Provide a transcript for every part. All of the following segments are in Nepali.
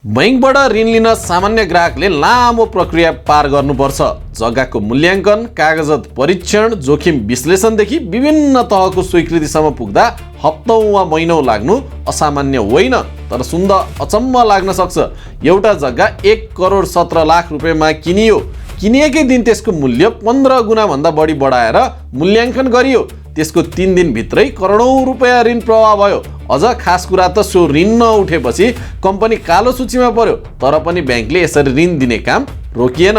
बैंकबाट ऋण लिन सामान्य ग्राहकले लामो प्रक्रिया पार गर्नुपर्छ। जग्गाको मूल्याङ्कन, कागजात परीक्षण, जोखिम विश्लेषणदेखि विभिन्न तहको स्वीकृतिसम्म पुग्दा हप्तौँ वा महिनौँ लाग्नु असामान्य होइन। तर सुन्दा अचम्म लाग्न सक्छ। एउटा जग्गा 1,17,00,000 रुपियाँमा किनिएकै दिन त्यसको मूल्य 15 गुणा भन्दा बढी बढाएर मूल्याङ्कन गरियो। त्यसको 3 दिनभित्रै करोडौँ रुपियाँ ऋण प्रवाह भयो। अझ खास कुरा त सो ऋण नउठेपछि कम्पनी कालो सूचीमा पर्यो। तर पनि ब्याङ्कले यसरी ऋण दिने काम रोकिएन।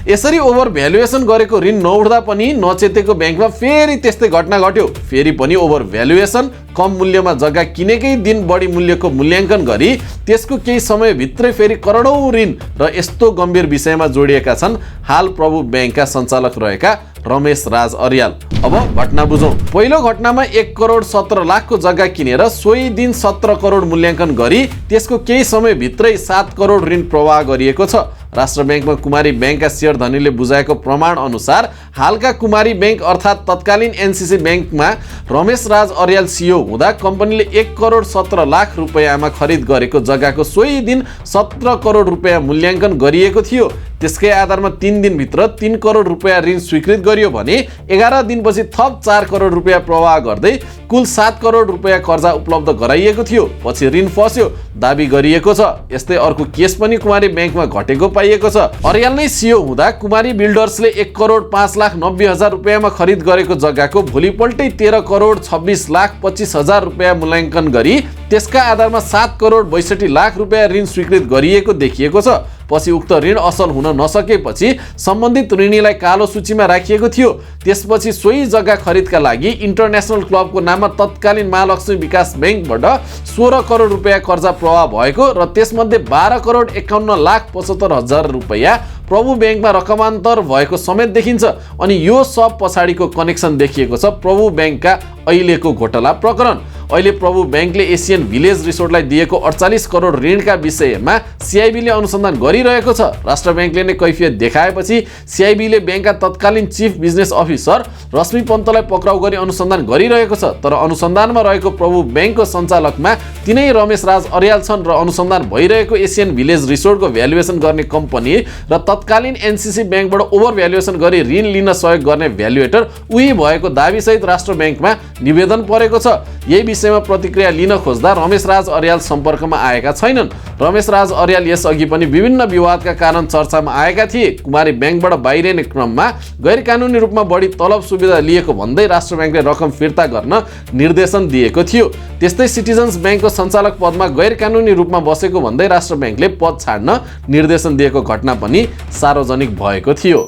यसरी ओभर भ्यालुएसन गरेको ऋण नउठ्दा पनि नचेतेको ब्याङ्कमा फेरि त्यस्तै घटना घट्यो। फेरि पनि ओभर भ्यालुएसन, कम मूल्यमा जग्गा किनेकै दिन बढी मूल्यको मूल्याङ्कन गरी त्यसको केही समयभित्रै फेरि करोडौँ ऋण र यस्तो गम्भीर विषयमा जोडिएका छन् हाल प्रभु ब्याङ्कका सञ्चालक रहेका रमेश राज अर्याल। अब घटना बुझौँ। पहिलो घटनामा 1,17,00,000 को जग्गा किनेर सोही दिन 17 करोड मूल्याङ्कन गरी त्यसको केही समयभित्रै 7 करोड ऋण प्रवाह गरिएको छ। राष्ट्र ब्याङ्कमा कुमारी ब्याङ्कका शेयर धनीले बुझाएको प्रमाण अनुसार हालका कुमारी ब्याङ्क अर्थात् तत्कालीन एनसिसी ब्याङ्कमा रमेश राज अर्याल सिइओ हुँदा कम्पनीले 1,17,00,000 रुपियाँमा खरिद गरेको जग्गाको सोही दिन 17 करोड रुपियाँ मूल्याङ्कन गरिएको थियो। त्यसकै आधारमा 3 दिनभित्र 3 करोड रुपियाँ ऋण स्वीकृत गरियो भने 11 दिनपछि थप 4 करोड रुपियाँ प्रवाह गर्दै कुल 7 करोड रुपियाँ कर्जा उपलब्ध गराइएको थियो। पछि ऋण फस्यो दाबी गरिएको छ। यस्तै अर्को केस पनि कुमारी ब्याङ्कमा घटेको पाइएको छ। अर्याल नै सिइओ हुँदा कुमारी बिल्डर्सले 1,05,90,000 रुपियाँमा खरिद गरेको जग्गाको भोलिपल्टै 13 करोड 26,25,000 रुपियाँ मूल्याङ्कन गरी त्यसका आधारमा 7 करोड 62,00,000 रुपियाँ ऋण स्वीकृत गरिएको देखिएको छ। पछि उक्त ऋण असल हुन नसकेपछि सम्बन्धित ऋणीलाई कालो सूचीमा राखिएको थियो। त्यसपछि सोही जग्गा खरिदका लागि इन्टरनेसनल क्लबको नाममा तत्कालीन महालक्ष्मी विकास ब्याङ्कबाट 16 करोड रुपियाँ कर्जा प्रवाह भएको र त्यसमध्ये 12 करोड 51,75,000 रुपियाँ प्रभु ब्याङ्कमा रकमान्तर भएको समेत देखिन्छ। अनि यो सब पछाडिको कनेक्सन देखिएको छ प्रभु ब्याङ्कका अहिलेको घोटाला प्रकरण। अहिले प्रभु ब्याङ्कले एसियन भिलेज रिसोर्टलाई दिएको 48 करोड ऋणका विषयमा सिआइबीले अनुसन्धान गरिरहेको छ। राष्ट्र ब्याङ्कले नै कैफियत देखाएपछि सिआइबीले ब्याङ्कका तत्कालीन चिफ बिजनेस अफिसर रश्मि पन्तलाई पक्राउ गरी अनुसन्धान गरिरहेको छ। तर अनुसन्धानमा रहेको प्रभु ब्याङ्कको सञ्चालकमा तिनै रमेश राज अर्याल छन् र अनुसन्धान भइरहेको एसियन भिलेज रिसोर्टको भ्यालुएसन गर्ने कम्पनी र तत्कालीन एनसिसी ब्याङ्कबाट ओभर भ्यालुएसन गरी ऋण लिन सहयोग गर्ने भ्यालुएटर उही भएको दाबीसहित राष्ट्र ब्याङ्कमा निवेदन परेको छ। यही विषयमा प्रतिक्रिया लिन खोज्दा रमेश राज अर्याल सम्पर्कमा आएका छैनन्। रमेश राज अर्याल यसअघि पनि विभिन्न विवादका कारण चर्चामा आएका थिए। कुमारी ब्याङ्कबाट बाहिरिने क्रममा गैर कानुनी रूपमा बढी तलब सुविधा लिएको भन्दै राष्ट्र ब्याङ्कले रकम फिर्ता गर्न निर्देशन दिएको थियो। त्यस्तै सिटिजन्स ब्याङ्कको सञ्चालक पदमा गैर कानुनी रूपमा बसेको भन्दै राष्ट्र ब्याङ्कले पद छाड्न निर्देशन दिएको घटना पनि सार्वजनिक भएको थियो।